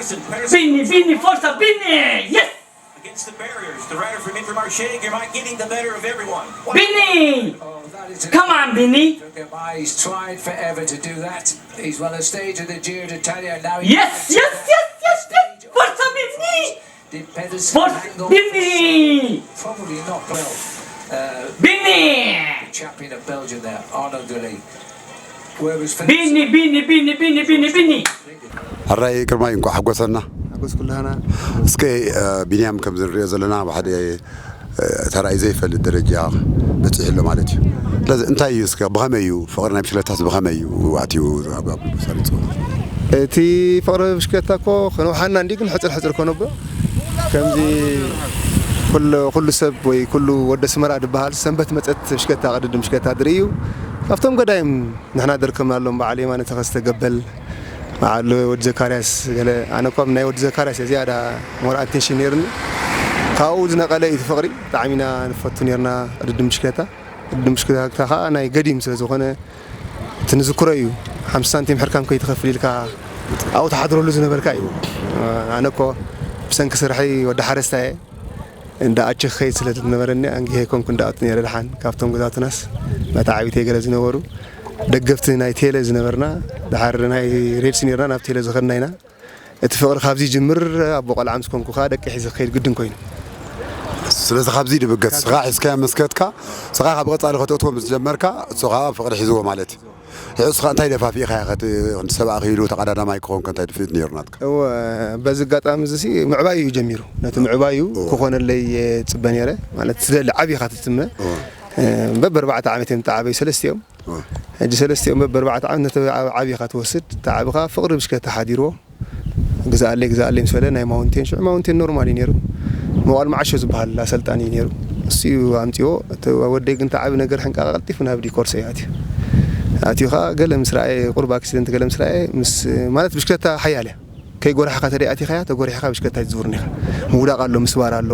Bini, Bini, forsa, Bini! Yes! Against the barriers, the rider from Intermarché, Guillemot getting the better of everyone. Bini! Come on, Bini! Took him by, he's tried forever to do that. He's won a stage of the Giro d'Italia, now he Yes, yes, yes, yes, yes! Forsa, Bini! Did Pedersen Forsa, handle Bini! Probably not well. Uh, Bini! The champion of Belgium there, Arnaud Dulé. Where was Pedersen? Bini, Bini, Bini, Bini, Bini, Bini! ሕራይ ግርማይ፣ እንኳዕ ሓጎሰና። ሓጎስ ኩላህና። እስከ ቢንያም፣ ከም ዝንሪኦ ዘለና ሓደ ተራእዩ ዘይፈልጥ ደረጃ በፂሑ ኣሎ ማለት እዩ። ስለዚ እንታይ እዩ እስከ ብኸመይ እዩ ፍቕሪ ናይ ብሽክለታስ ብኸመይ እዩ ኣትዩ ኣብ ኣብ ልቡ ሰሪፁ? እቲ ፍቕሪ ብሽክለታ እኮ ከነውሓና እንዲ ግን ሕፅር ሕፅር ኮነ ብሎ ከምዚ ኩሉ ኩሉ ሰብ ወይ ኩሉ ወደ ስመራ ዝበሃል ሰንበት መፀት ብሽክለታ ቅድድም ብሽክለታ ድርኢ እዩ። ካብቶም ገዳይም ንሕና ደርከምናሎም በዓል የማነ ተኸስተ ገበል በዓል ወዲ ዘካርያስ ገለ ኣነ እኳ ናይ ወዲ ዘካርያስ እየ ዝያዳ ሞር ኣቴንሽን ነይርኒ። ካብኡ ዝነቐለ እዩ እቲ ፍቕሪ። ብጣዕሚ ኢና ንፈቱ ነይርና ቅድድም ብሽክለታ። ቅድድም ብሽክለታ ከዓ ናይ ገዲም ስለ ዝኾነ እቲ ንዝክሮ እዩ። ሓምሳ ሳንቲም ሕርካም ከይትኸፍል ኢልካ ኣብኡ ትሓድረሉ ዝነበርካ እዩ። ኣነ እኮ ብሰንኪ ስርሐይ ወዲ ሓረስታይ እየ። እንዳ ኣቸኸይ ስለ ዝነበረኒ ኣንጊሄ ኮንኩ እንዳኣቱ ነይረ። ደሓን ካብቶም ገዛውትናስ መታዓቢተይ ገለ ዝነበሩ ደገፍቲ ናይ ቴለ ዝነበርና፣ ደሓር ናይ ሬድሲ ነርና ናብ ቴለ ዝኸድና ኢና። እቲ ፍቕሪ ካብዚ ይጅምር። ኣቦ ቆልዓ ምስ ኮንኩ ከኣ ደቂ ሒዘ ክኸይድ ግድን ኮይኑ። ስለዚ ካብዚ ድብገስ ስኻ ሒዝካዮ መስከትካ፣ ስኻ ካብ ቀጻሊ ከተእትዎ ምስ ጀመርካ፣ እሱ ከኣ ፍቕሪ ሒዝዎ ማለት እዩ። ሕዑ እስኻ እንታይ ደፋፊእካ ኢኻ እቲ ክንዲ ሰብ ኣኺሉ ተቐዳዳማይ ክኾንካ እንታይ ድፍኢት ነይሩ ናትካ? እወ፣ በዚ ኣጋጣሚ እዚ ሲ ምዕባይ እዩ ጀሚሩ። ነቲ ምዕባይ እዩ እወ። ክኾነለይ እየ ዝጽበ ነይረ። ማለት ትደሊ ዓቢ ኢኻ ትጽመ። እወ። እ፣ በብኣርባዕተ ዓመት እዮም ተዓበዩ ሰለስቲኦም። እወ። ሕጂ ሰለስቲኦም በብኣርባዕተ ዓመት ነቲ ዓብ-፣ ዓቢ ኢኻ ትወስድ። ተዓብኻ ፍቕሪ ብሽክለታ ሓዲርዎ። ግዛኣለይ፣ ግዛኣለይ ምስ በለ ናይ ማውንቴን፣ ሽዑ ማውንቴን ኖርማል እዩ ነይሩ። መዋል መዓሾ ዝበሃል ኣሰልጣኒ እዩ ነይሩ። እሱ እዩ ኣምጺዎ። እቲ ወደይ ግን እቲ ዓቢ ነገር ሕንቃቐ ቀልጢፉ ናብ ዲኮርስ እዩ ኣትዩ። ኣትዩ ኸኣ ገለ ምስ ረኣየ፣ ቁሩብ ኣክሲደንት ገለ ምስ ረኣየ፣ ምስ፣ ማለት ብሽክለታ ሓያል እያ። ከይጎራሕካ ተደይ ኣቲኻያ፣ ተጎሪሕካ ብሽክለታ ኣይትዝውርን ኢኻ። ምውዳቕ ኣሎ፣ ምስባር ኣሎ።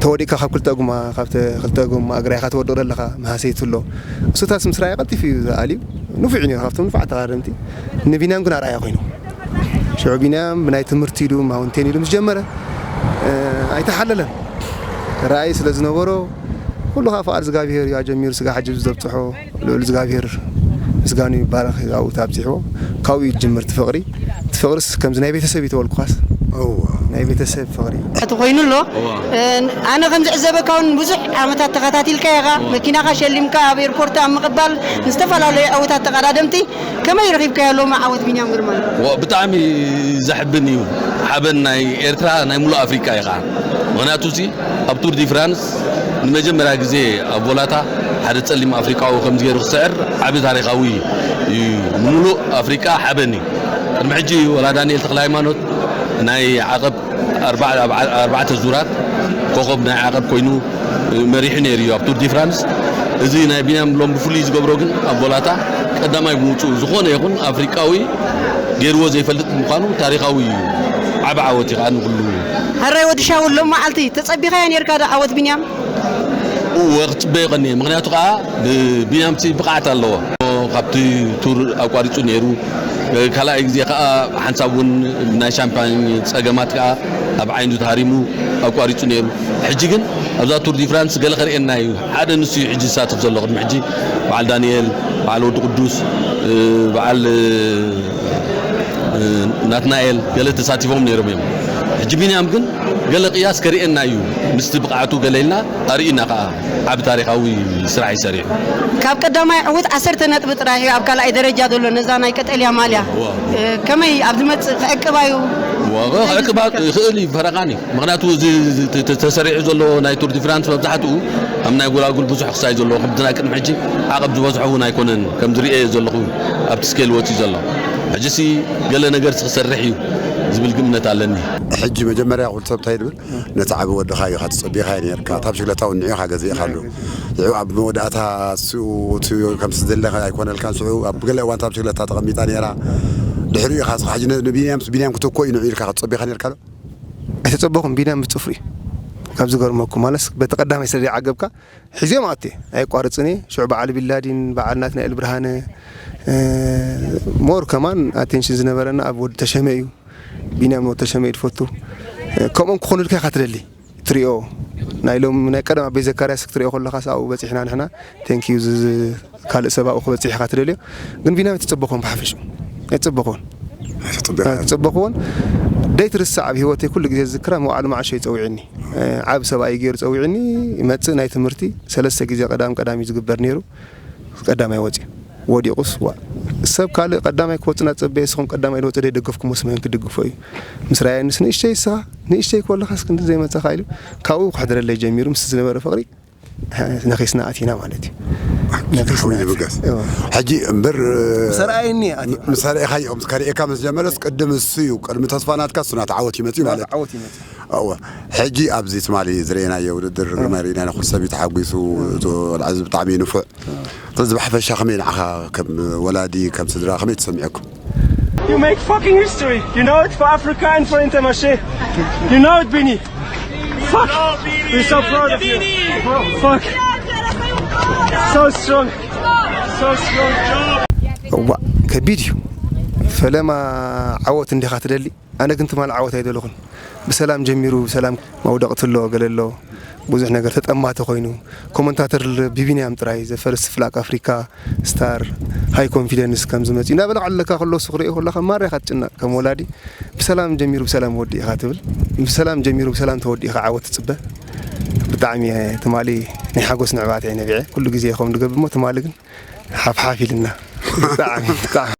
ተወዲቕካ ካብ ክልተ ጎማ፣ ካብ ተ-፣ ክልተ ጎማ እግራ ኢኻ ትወድቕ ዘለኻ፣ መሃሰይቲ ኣሎ። እሱታስ ምስ ረኣየ ቀልጢፉ እዩ ዝኣልዩ። ንፉዕ እዩ ነይሩ፣ ካብቶም ንፉዓት ተቐዳደምቲ። ንቢንያም ግን ኣርኣያ ኮይኑ። ሽዑ ቢንያም ብናይ ትምህርቲ ኢሉ ማውንቴን ኢሉ ምስ ጀመረ፣ እ፣ ኣይተሓለለን። ራእይ ስለ ዝነበሮ፣ ኩሉ ኻብ ፍቓድ እግዚኣብሄር እዩ ኣጀሚሩ፣ ስጋ ሕጂ ዘብጽሖ ልዑል እግዚኣብሄር ምስጋኑ ይባረኽ። ኣብኡ ኣብጺሕዎ። ካብኡ እዩ ዝጅምር እቲ ፍቕሪ። እቲ ፍቕርስ ከምዚ ናይ ቤተሰብ እዩ ተበልኩኻስ። እዋ። ናይ ቤተሰብ ፍቕሪ። እቲ ኮይኑ ኣሎ። እዋ። እ፣ ኣነ ከም ዝዕዘበካ እውን ብዙሕ ዓመታት ተኸታቲልካ ኢኻ። እዋ። መኪናኻ ሸሊምካ ኣብ ኤርፖርት ኣብ ምቕባል ንዝተፈላለዩ ዕውታት ተቐዳደምቲ ከመይ ረኺብካዮ ሎሚ ዓወት ቢንያም ግርማይ? ዋ፣ ብጣዕሚ ዘሕብን እዩ። ሓበን ናይ ኤርትራ፣ ናይ ሙሉእ ኣፍሪቃ እዩ ኸዓ። ምኽንያቱ እዚ ኣብ ቱር ዲ ፍራንስ ንመጀመርያ ግዜ ኣብ ቮላታ ሓደ ጸሊም ኣፍሪቃዊ ከምዚ ገይሩ ክስዕር ዓቢ ታሪኻዊ እዩ። ንሙሉእ ኣፍሪቃ ሓበን እዩ። ቅድሚ ሕጂ ወላ ዳንኤል ተኽለ ሃይማኖት ናይ ዓቐብ ኣርባ-፣ ኣብ ዓ-፣ ኣርባዕተ ዙራት ኮኸብ ናይ ዓቐብ ኮይኑ መሪሑ ነይሩ እዩ ኣብ ቱር ዲ ፍራንስ። እዚ ናይ ቢንያም ሎም ብፍሉይ ዝገብሮ ግን ኣብ ቮላታ ቀዳማይ ብምውፅኡ ዝኾነ ይኹን ኣፍሪቃዊ ገይርዎ ዘይፈልጥ ምዃኑ ታሪኻዊ እዩ። ዓቢ ዓወት እዩ ከዓ ንኩሉ። ሕራይ ወዲ ሻውል ሎም መዓልቲ ተጸቢኻያ ነይርካ ዶ ዓወት ቢንያም? እወ፣ ክጽበዮ ቀንየ። ምኽንያቱ ከዓ ብቢንያምሲ ብቕዓት ኣለዎ። ካብቲ ቱር ኣቋሪጹ ነይሩ። ካልኣይ ግዜ ከዓ ሓንሳብ እውን ናይ ሻምፓኝ ጸገማት ከዓ ኣብ ዓይኑ ተሃሪሙ ኣቋሪጹ ነይሩ። ሕጂ ግን ኣብዛ ቱር ዲ ፍራንስ ገለ ከርእየና እዩ። ሓደ ንሱ እዩ ሕጂ ዝሳተፍ ዘሎ። ቅድሚ ሕጂ በዓል ዳንኤል፣ በዓል ወዲ ቅዱስ፣ እ፣ በዓል፣ እ፣ እ፣ ናትናኤል ገለ ተሳቲፎም ነይሮም እዮም። ሕጂ ቢንያም ግን ገለ ቅያስ ከርእየና እዩ። ምስቲ ብቕዓቱ ገለ ኢልና ኣርእዩና ከዓ። ዓቢ ታሪኻዊ ስራሕ እዩ ሰሪሑ። ካብ ቀዳማይ ዕዉት ዓሰርተ ነጥቢ ጥራሕ እዩ ኣብ ካልኣይ ደረጃ ዘሎ ነዛ ናይ ቀጠልያ ማልያ። ዋ። እ፣ ከመይ ኣብ ዝመጽእ ክዕቅባ እዩ? ዋ፣ ክዕቅባ ይኽእል እዩ፣ ፈረቓን እዩ። ምኽንያቱ እዚ፣ እዚ ተ-፣ ተ-፣ ተሰሪዑ ዘሎ ናይ ቱር ዲ ፍራንስ መብዛሕትኡ ኣብ ናይ ጎላጉል ብዙሕ ክሳይ ዘለዎ፣ ከምቲ ናይ ቅድሚ ሕጂ ዓቐብ ዝበዝሖ እውን ኣይኮነን፣ ከም ዝርእየ ዘለኹ ኣብቲ ስኬል ወፂኡ ዘሎ። ሕጂሲ ገለ ነገርሲ ክሰርሕ እዩ ዝብል ግምት ኣለኒ። ሕጂ መጀመርያ ኩሉ ሰብ እንታይ ይብል? ነቲ ዓቢ ወድኻ ኢኻ ትጸቢኻዮ ኔርካ። እታ ብሽክለታ እውን ንዑ ኢኻ ገዚእካሉ። ሽዑ ኣብ መወዳእታ እሱ እቲ ከምቲ ዝደለኻ ኣይኮነልካን። ሽዑ ኣብ ገለ እዋን እታ ብሽክለታ ተቐሚጣ ኔራ። ድሕሪኡ ኢኻ እስኻ ሕጂ ን-፣ ንቢንያም፣ ቢንያም ክትኮ እዩ ንዑ ኢልካ ክትጸቢኻ ኔርካ ዶ? ኣይተጸበኹን። ቢንያም ብጽፍሪ እዩ። ካብ ዝገርመኩም ማለትስ በቲ ቀዳማይ ስለ ዘይዓገብካ ሒዝዮም ኣትየ። ኣየቋርጽን እየ። ሽዑ በዓል ቢላዲን፣ በዓል ናትናኤል ብርሃነ፣ እ፣ ሞር ከማን ኣቴንሽን ዝነበረና ኣብ ወዲ ተሸመ እዩ። ቢንያም ንወተሸመ እዩ ትፈቱ። ከምኦም ክኾኑልካ ኢኻ ትደሊ። ትሪኦ ናይ ሎም ናይ ቀደም ኣበይ ዘካርያስ ክትሪኦ ከለኻስ ኣብኡ በፂሕና ንሕና። ቴንኪዩ ካልእ ሰብ ኣብኡ ክበፅሕ ኢኻ ትደልዮ። ግን ቢንያም ኣይትፅበኾን ብሓፈሽኡ ኣይትፅበኾን ኣይትፅበኾን። ደይትርስዕ ኣብ ህይወተይ ኩሉ ግዜ ዝዝክራ መዋዕሉ መዓሾ ይፀውዕኒ። ዓብ ሰብኣይ ገይሩ ፀዊዕኒ። ይመፅእ ናይ ትምህርቲ ሰለስተ ግዜ ቀዳም ቀዳም እዩ ዝግበር ነይሩ። ቀዳማይ ወፂኡ ወዲቑስ ዋ ሰብ ካልእ ቀዳማይ ክወፅና ፀበየ። ንስኹም ቀዳማይ ዝወፀ ደይደገፍኩሞ ስመን ክድግፎ እዩ። ምስ ራያንስ ንእሽተይ እስኻ ንእሽተይ ከለኻስ ክንዲ ዘይመፀኻ ኢሉ ካብኡ ክሕድረለይ ጀሚሩ። ምስ ዝነበረ ፍቕሪ ነኺስና ኣቲና ማለት እዩ። ነኺስና ሓውይ ኣቲና። ይብገስ። እወ። ሕጂ እምበር ምስ ኣርኣየኒ ኣቲና። ምስ ኣርኣኻዮ ምስ ከርእየካ ምስ ጀመረስ ቅድም እሱ እዩ ቅድሚ ተስፋ ናትካ እሱ ናት ዓወት ይመፅእ ማለት እዩ። ዓወት ይመፅእ። እወ። ሕጂ ኣብዚ ትማሊ ዝረኣናዮ ውድድር መሪና ኩሉ ሰብ እዩ ተሓጒሱ። እቲ ቆልዓ እዚ ብጣዕሚ እዩ ንፉዕ። ስለዚ ብሓፈሻ ከመይ ንዓኻ ከም ወላዲ ከም ስድራ ከመይ ተሰሚዐኩም? You make fucking history. You know it for Africa and for Intermarché. You know it, Bini. Fuck. We're so proud of you. Fuck. So strong. So strong. እዋ ከቢድ እዩ። ፈለማ ዓወት እንዲኻ ትደሊ። ኣነ ግን ትማል ዓወት ኣይደለኹን። ብሰላም ጀሚሩ ብሰላም መውደቕቲ ኣሎ ገለ ኣሎ። ብዙሕ ነገር ተጠማቲ ኮይኑ ኮመንታተር ብቢንያም ጥራይ ዘፈርስት ፍላግ ኣፍሪካ ስታር ሃይ ኮንፊደንስ ከም ዝመፅእ እናበለ ዓለካ ከሎ እሱ ክሪኦ ከለካ ማራ ኢኻ ትጭነቕ። ከም ወላዲ ብሰላም ጀሚሩ ብሰላም ወዲ ኢኻ ትብል። ብሰላም ጀሚሩ ብሰላም ተወዲ ኢኻ ዓወት ትፅበ። ብጣዕሚ እየ ትማሊ ናይ ሓጎስ ንዕባት እየ ነቢዐ። ኩሉ ግዜ ከም ንገብር እሞ ትማሊ ግን ሓፍሓፍ ኢልና ብጣዕሚ ብጣዕሚ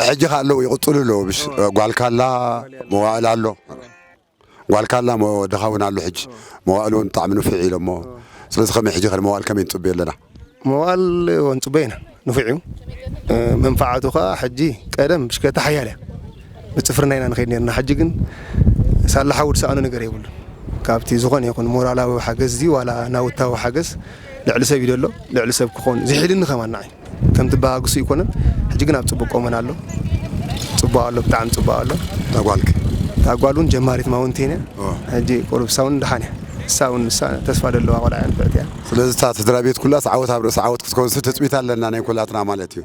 ሕጂ ከ ኣለዉ ይቕፅሉ ኣለዉ ብሽ ጓልካ ኣላ መዋእል ኣሎ ጓልካ ኣላ ወድኻ እውን ኣሎ ሕጂ መዋእል እውን ብጣዕሚ ንፍዕ ኢሎሞ ስለዚ ከመይ ሕጂ ከ መዋእል ከመይ ንፅበዮ ኣለና መዋእል ወንፅቦ ኢና ንፉዕ እዩ መንፋዓቱ ከዓ ሕጂ ቀደም ብሽከታ ሓያል እያ ብፅፍርና ኢና ንኸይድ ነርና ሕጂ ግን ሳላ ሓዊ ዝሰኣኖ ነገር የብሉን ካብቲ ዝኾነ ይኹን ሞራላዊ ሓገዝ ድዩ ዋላ ናውታዊ ሓገዝ ልዕሊ ሰብ እዩ ደሎ ልዕሊ ሰብ ክኾን ዝሕልኒ ከማን ንዓይ ከም ትበሃግሱ ይኮነን ሕጂ ግን ኣብ ፅቡቅ ቆመን ኣሎ ፅቡቅ ኣሎ ብጣዕሚ ፅቡቅ ኣሎ ታጓልክ ታጓል እውን ጀማሪት ማውንቴን እያ ሕጂ ቁሩብ ሳውን ድሓን እያ እሳ እውን ንሳ ተስፋ ደለዋ ቆልዓ እያ ንፍዕቲ እያ ስለዚ እታ ስድራ ቤት ኩላስ ዓወት ኣብ ርእሲ ዓወት ክትከውን ስ ትፅቢት ኣለና ናይ ኩላትና ማለት እዩ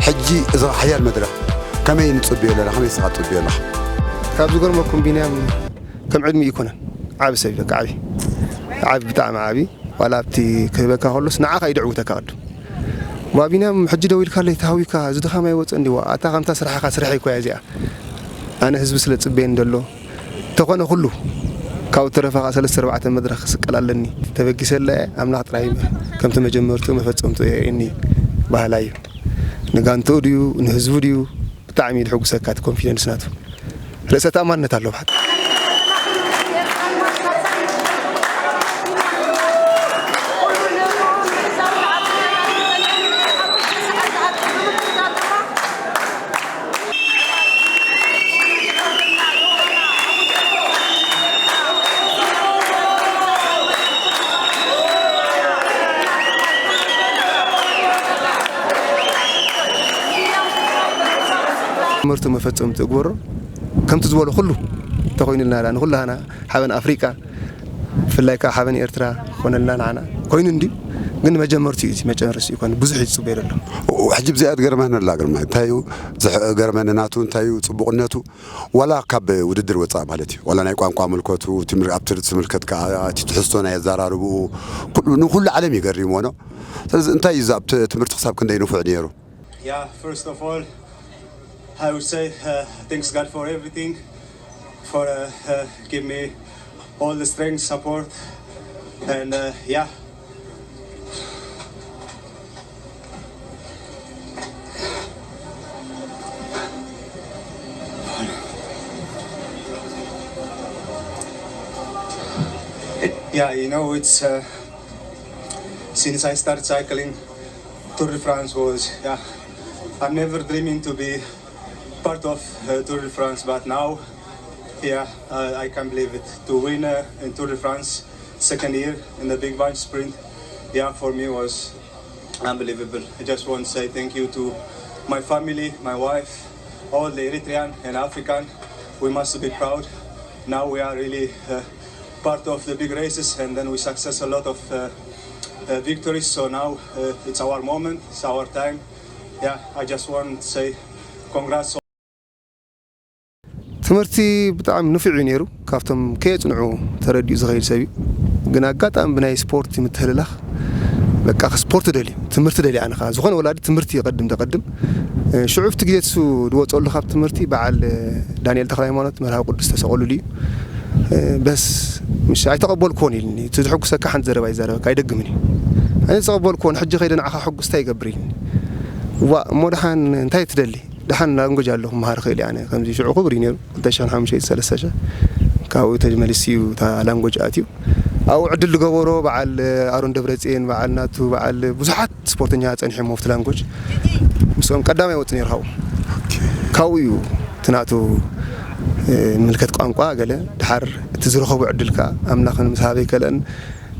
ሕጂ እዚ ሓያል መድረኽ ከመይ ንፅብዮ ኣለና ከመይ ስኻ ትፅብዮ ኣለኻ ካብ ዝገርመኩም ቢንያም ከም ዕድሚ ይኮነን ዓብ ሰብ በቃ ዓብ ዓብ ብጣዕሚ ዓብ ዋላ ኣብቲ ክህበካ ከሎስ ንዓኻ ይድዕውተካ ቅድም ዋ ቢንያም ሕጂ ደው ኢልካለይ ተሃዊካ እዚ ድኻም ኣይወፀ እንዲዋ ኣታ ከምታ ስራሕኻ ስራሕ ይኮያ እዚኣ ኣነ ህዝቢ ስለ ፅበየን ደሎ ተኾነ ኩሉ ካብኡ ተረፋ ከዓ ሰለስተ ኣርባዕተ መድረኽ ክስቀል ኣለኒ ተበጊሰ ኣለ ኣምላኽ ጥራይ ከምቲ መጀመርቱ መፈፀምቱ የርእየኒ ባህላ እዩ ንጋንትኡ ድዩ ንህዝቡ ድዩ ብጣዕሚ እዩ ድሕጉሰካ እቲ ኮንፊደንስ ናቱ ርእሰ ተኣማንነት ኣለዎ ብሓቂ ትምህርቱ መፈጸምቲ እግበሮ። ከምቲ ዝበሎ ኩሉ ተኾይኑልና፣ ንኹላህና ሓበን ኣፍሪቃ፣ ብፍላይ ከዓ ሓበን ኤርትራ ክኾነልና ንዓና ኮይኑ እንዲ፣ ግን መጀመርትኡ እዩ፣ መጨረስኡ ይኮን፣ ብዙሕ እዩ ዝጽበዮ ዘሎ። ሕጂ ብዚኣ ትገርመኒ ኣላ ግርማ። እንታይ እዩ ዝሕ-፣ ገርመኒ ናቱ፣ እንታይ እዩ ጽቡቕነቱ? ዋላ ካብ ውድድር ወጻእ ማለት እዩ። ዋላ ናይ ቋንቋ ምልከቱ፣ ትምህር-፣ ኣብ ትምህርቲ ዝምልከት ከዓ፣ እቲ ትሕዝቶ ናይ ኣዘራርብኡ፣ ኩሉ፣ ንኩሉ ዓለም እዩ ገሪምዎ ነው። ስለዚ እንታይ እዩ እዛ ኣብ ት-፣ ትምህርቲ ክሳብ ክንደይ ንፉዕ ነይሩ? Yeah, first of all, I would say, uh, thanks God for everything, for, uh, uh, give me all the strength, support, and, uh, yeah. Yeah, you know, it's, uh, since I started cycling, Tour de France was, yeah, I'm never dreaming to be part of, uh, Tour de France, but now, yeah, uh, I can't believe it. To win, uh, in Tour de France, second year in the big bunch sprint, yeah, for me was unbelievable. I just want to say thank you to my family, my wife, all the Eritrean and African. We must be proud. Now we are really, uh, part of the big races, and then we success a lot of, uh, uh, victories. So now, uh, it's our moment, it's our time. Yeah, I just want to say congrats. ትምህርቲ ብጣዕሚ ንፉዕ እዩ ነይሩ። ካብቶም ከየጽንዑ ተረዲኡ ዝኸይድ ሰብ እዩ። ግን ኣጋጣሚ ብናይ ስፖርት ምትህልላኽ፣ በቃ ስፖርት ደልዩ፣ ትምህርቲ ደልዩ። ኣነ ኸዓ ዝኾነ ወላዲ ትምህርቲ ይቐድም፣ ተቐድም። እ፣ ሽዑ ኣብቲ ግዜ እሱ ዝወጸሉ ካብ ትምህርቲ በዓል፣ እ፣ ዳንኤል ተኽለ ሃይማኖት መርሃዊ ቅዱስ ተሰቐሉሉ እዩ። እ፣ በስ፣ ምሽ ኣይተቐበልኩዎን ኢልኒ። እቲ ዝሕጉሰካ ሓንቲ ዘረባ ይዛረበካ፣ ኣይደግምን እዩ። ኣነ ዝተቐበልኩዎን፣ ሕጂ ከይደ ንዓኻ ሕጉስ እንታይ ይገብር ኢልኒ። ዋእ፣ እሞ ደሓን እንታይ ትደሊ? ደሓን ላንጎጅ ኣለኹ፣ መሃር ክእል እየ ኣነ። ከምዚ ሽዑ ክቡር እዩ ነይሩ፣ ክልተ ሽሕን ሓሙሽተን፣ ሰለስተ ሽሕ። ካብኡ ተመሊሱ እዩ እታ ላንጎጅ ኣትዩ። ኣብኡ ዕድል ዝገበሮ በዓል ኣሮን ደብረጽዮን፣ በዓል ናቱ፣ በዓል ብዙሓት ስፖርተኛ ጸኒሖም ኣብቲ ላንጎጅ። ምስኦም ቀዳማይ ወጽእ ነይሩ ካብኡ። ካብኡ እዩ እቲ ናቱ፣ እ፣ ምልከት ቋንቋ ገለ። ድሓር እቲ ዝረኸቦ ዕድል ከኣ ኣምላኽን ምስ ሃበይ ከለእን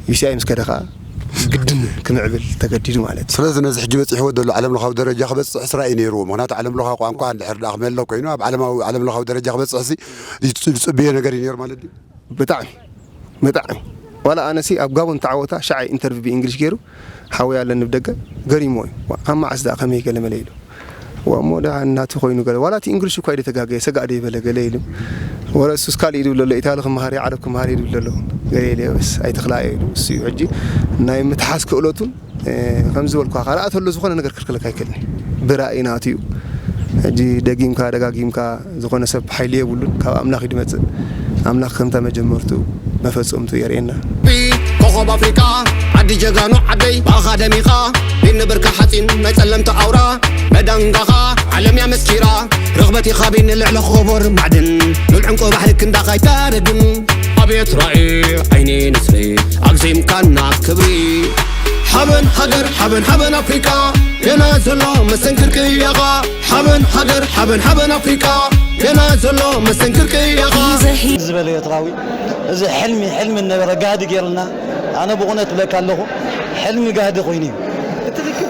ዩ ሲ ኣይ ምስ ከደ ኸዓ ግድን ክምዕብል ተገዲዱ ማለት እዩ። ስለዚ ነዚ ሕጂ በጺሕዎ ዘሎ ዓለም ለኻዊ ደረጃ ክበጽሕስ ራእይ ነይርዎ። ምኽንያቱ ዓለም ለኻዊ ቋንቋ እንድሕር ደኣ ክመሎ ኮይኑ ኣብ ዓለማዊ፣ ዓለም ለኻዊ ደረጃ ክበጽሕሲ ይጽ-፣ ዝጽበዮ ነገር እዩ ነይሩ ማለት ድዩ? ብጣዕሚ፣ ብጣዕሚ። ዋላ ኣነሲ ኣብ ጋቦን ተዓወታ ሸዓይ ኢንተርቪው ብእንግሊሽ ገይሩ፣ ሓወይ ኣለኒ ብደገ፣ ገሪምዎ እዩ። ዋ፣ ካብ መዓስ ደኣ ከመይ ገለ መለ ኢሉ። ዋ፣ እሞ ደኣ እናቱ ኮይኑ ገለ፣ ዋላ እቲ እንግሊሽ እኳ ኢደ ተጋገየ፣ ሰጋእ ዶ ይበለ ገለ ኢሉ። ወረ እሱስ ካልእ ይድብል ኣሎ፣ ኢታሊ ክመሃር እየ፣ ዓረብ ክመሃር እየ ይድብል ኣሎ። ገለ ኢለ፣ በስ ኣይትኽላእ ኢሉ። እሱ እዩ ሕጂ ናይ ምትሓዝ ክእለቱን፣ እ፣ ከም ዝበልኳ፣ ካልኣት ኣሎ ዝኾነ ነገር ክልክለካ ኣይክእልን እዩ። ብራእይ ናቱ እዩ። ሕጂ ደጊምካ፣ ደጋጊምካ፣ ዝኾነ ሰብ ሓይሊ የብሉን፣ ካብ ኣምላኽ እዩ ዝመጽእ። ኣምላኽ ከምታ መጀመርቱ መፈጸምቱ የርእየና። ኮኸብ ኣፍሪቃ ዓዲ ጀጋኑ ዓደይ ብኣኻ ደሚኻ ቤት ንብርካ ሓፂን ናይ ጸለምቲ ኣውራ መዳንጋኻ ዓለም እያ መስኪራ ርኽበት ኢኻ ቤት ንልዕሊ ኾቦር ማዕድን ሉል ዕንቆ ባሕሪ ክንዳኻ ኣይታረድን ኣብየት ራኢ ዓይኒ ንስሪ ኣግዚምካና ክብሪ ሓበን ሃገር ሓበን ሓበን ኣፍሪቃ ገና ዘሎ መስተንክር ቅያኻ ሓበን ሃገር ሓበን ሓበን ኣፍሪቃ ገና ዘሎ መስተንክር ቅያኻ ዝበለ ኤርትራዊ እዚ ሕልሚ ሕልሚ ነበረ ጋህዲ ገይርልና ኣነ ብቑነት ብለካ ኣለኹ ሕልሚ ጋህዲ ኮይኑ እዩ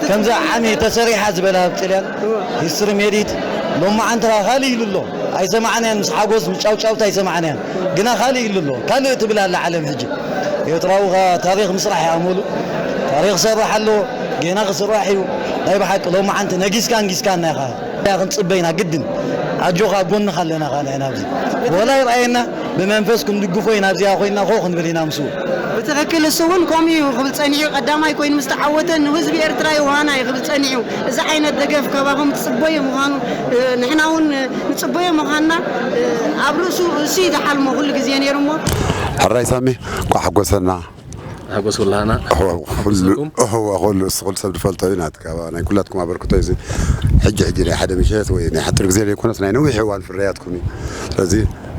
ከምዛ ዓሚ ተሰሪሓ ዝበላ ኣብ ጥልያን ሂስትሪ ሜዲት ሎማዓንቲ ካልእ ኢሉ ኣሎ ኣይሰማዕናያን ምስ ሓጎስ ምስ ጫውጫውታ ኣይሰማዕናያን ግና ካልእ ኢሉ ኣሎ ካልእ ትብል ኣላ ዓለም ሕጂ ኤርትራዊ ታሪኽ ምስራሕ ይኣመሉ ታሪኽ ሰርሕ ኣሎ ጌና ክስራሕ እዩ ናይ ብሓቂ ሎማዓንቲ ነጊስካ ንጊስካ እናይኻ ክንጽበ ኢና ግድን ኣጆኻ ኣብ ጎንኻ ኣለና ኻና ኢና ኣብዚ ወላ ይርኣየና ብመንፈስ ክንድግፎ ኢና ኣብዚኣ ኮይና ኮ ክንብል ኢና ምስኡ ብትኽክል እሱ እውን ከምኡ እዩ ክብል ጸኒሑ ቀዳማይ ኮይኑ ምስ ተዓወተ ንህዝቢ ኤርትራ ዮሃና እዩ ክብል ጸኒሑ እዚ ዓይነት ደገፍ ካባኹም ትጽበዩ ምዃኑ ንሕና እውን ንጽበዮ ምዃንና ኣብ ርእሱ እሱ እዩ ዝሓልሞ ኩሉ ግዜ ነይሩ እሞ ሕራይ ሳሚ እንኳዕ ሓጎሰና ሓጎስ ኩላህና። እወ፣ ኩሉ፣ እወ፣ ኩሉ፣ እሱ ኩሉ ሰብ ዝፈልጦ እዩ ናትካ። ናይ ኩላትኩም ኣበርክቶ እዩ እዚ። ሕጂ፣ ሕጂ ናይ ሓደ ምሸት ወይ ናይ ሓፂር ግዜ ዘይኮነስ ናይ ነዊሕ እዋን ፍርያትኩም እዩ። ስለዚ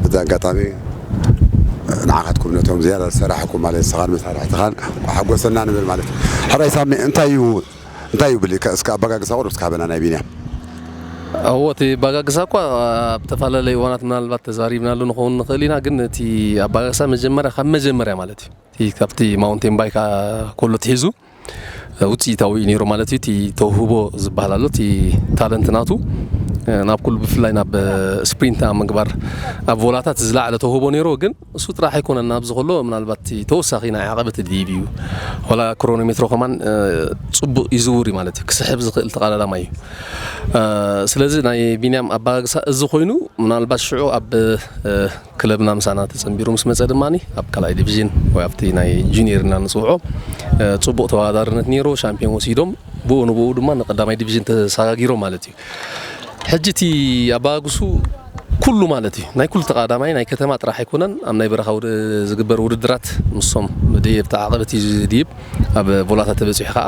በዚ ኣጋጣሚ ንዓኻትኩም ነቶም ዝያዳ ዝሰራሕኩም ማለት ንስኻን መሳርሕትኻን ሓጎሰና ንብል ማለት እዩ። ሕራይ ሳሚ እንታይ እዩ እንታይ እዩ ብልካ እስከ ኣበጋግሳ ቁሩብ እስከ ሃበና ናይ ቢንያም። እዎ እቲ ኣበጋግሳ እኳ ኣብ ተፈላለዩ እዋናት ምናልባት ተዛሪብናሉ ንኸውን ንኽእል ኢና ግን እቲ ኣበጋግሳ መጀመርያ ካብ መጀመርያ ማለት እዩ እቲ ካብቲ ማውንቴን ባይክ ከሎ ትሒዙ ውፅኢታዊ እዩ ነይሩ ማለት እዩ። እቲ ተውህቦ ዝበሃል ኣሎ፣ እቲ ታለንት ናቱ ናብ ኩሉ ብፍላይ ናብ ስፕሪንት ኣብ ምግባር ኣብ ቮላታት ዝለዓለ ተውህቦ ነይሩ። ግን እሱ ጥራሕ ኣይኮነን። ኣብዚ ከሎ ምናልባት ተወሳኺ ናይ ዓቐበት ድይብ እዩ። ዋላ ክሮኖሜትሮ ከማን ጽቡቕ ይዝውር እዩ ማለት እዩ። ክስሕብ ዝኽእል ተቐዳዳማይ እዩ። ስለዚ ናይ ቢንያም ኣባጋግሳ እዚ ኮይኑ ምናልባት ሽዑ ኣብ ክለብና ምሳና ተጸንቢሩ ምስ መጸ ድማ ኣብ ካልኣይ ዲቪዥን ወይ ኣብቲ ናይ ጁኒየር እና ንጽውዖ ጽቡቕ ተወዳዳርነት ነይሩ። ሻምፒዮን ወሲዶም ብኡ ንብኡ ድማ ንቀዳማይ ዲቪዥን ተሰጋጊሮም ማለት እዩ። ሕጂ እቲ ኣባግሱ ኩሉ ማለት እዩ ናይ ኩሉ ተቐዳማይ ናይ ከተማ ጥራሕ ኣይኮነን። ኣብ ናይ በረኻ ዝግበር ውድድራት ምሶም ድየብ ተዓቐበት እዩ ድይብ ኣብ ቦላታት ተበፂሑ ከዓ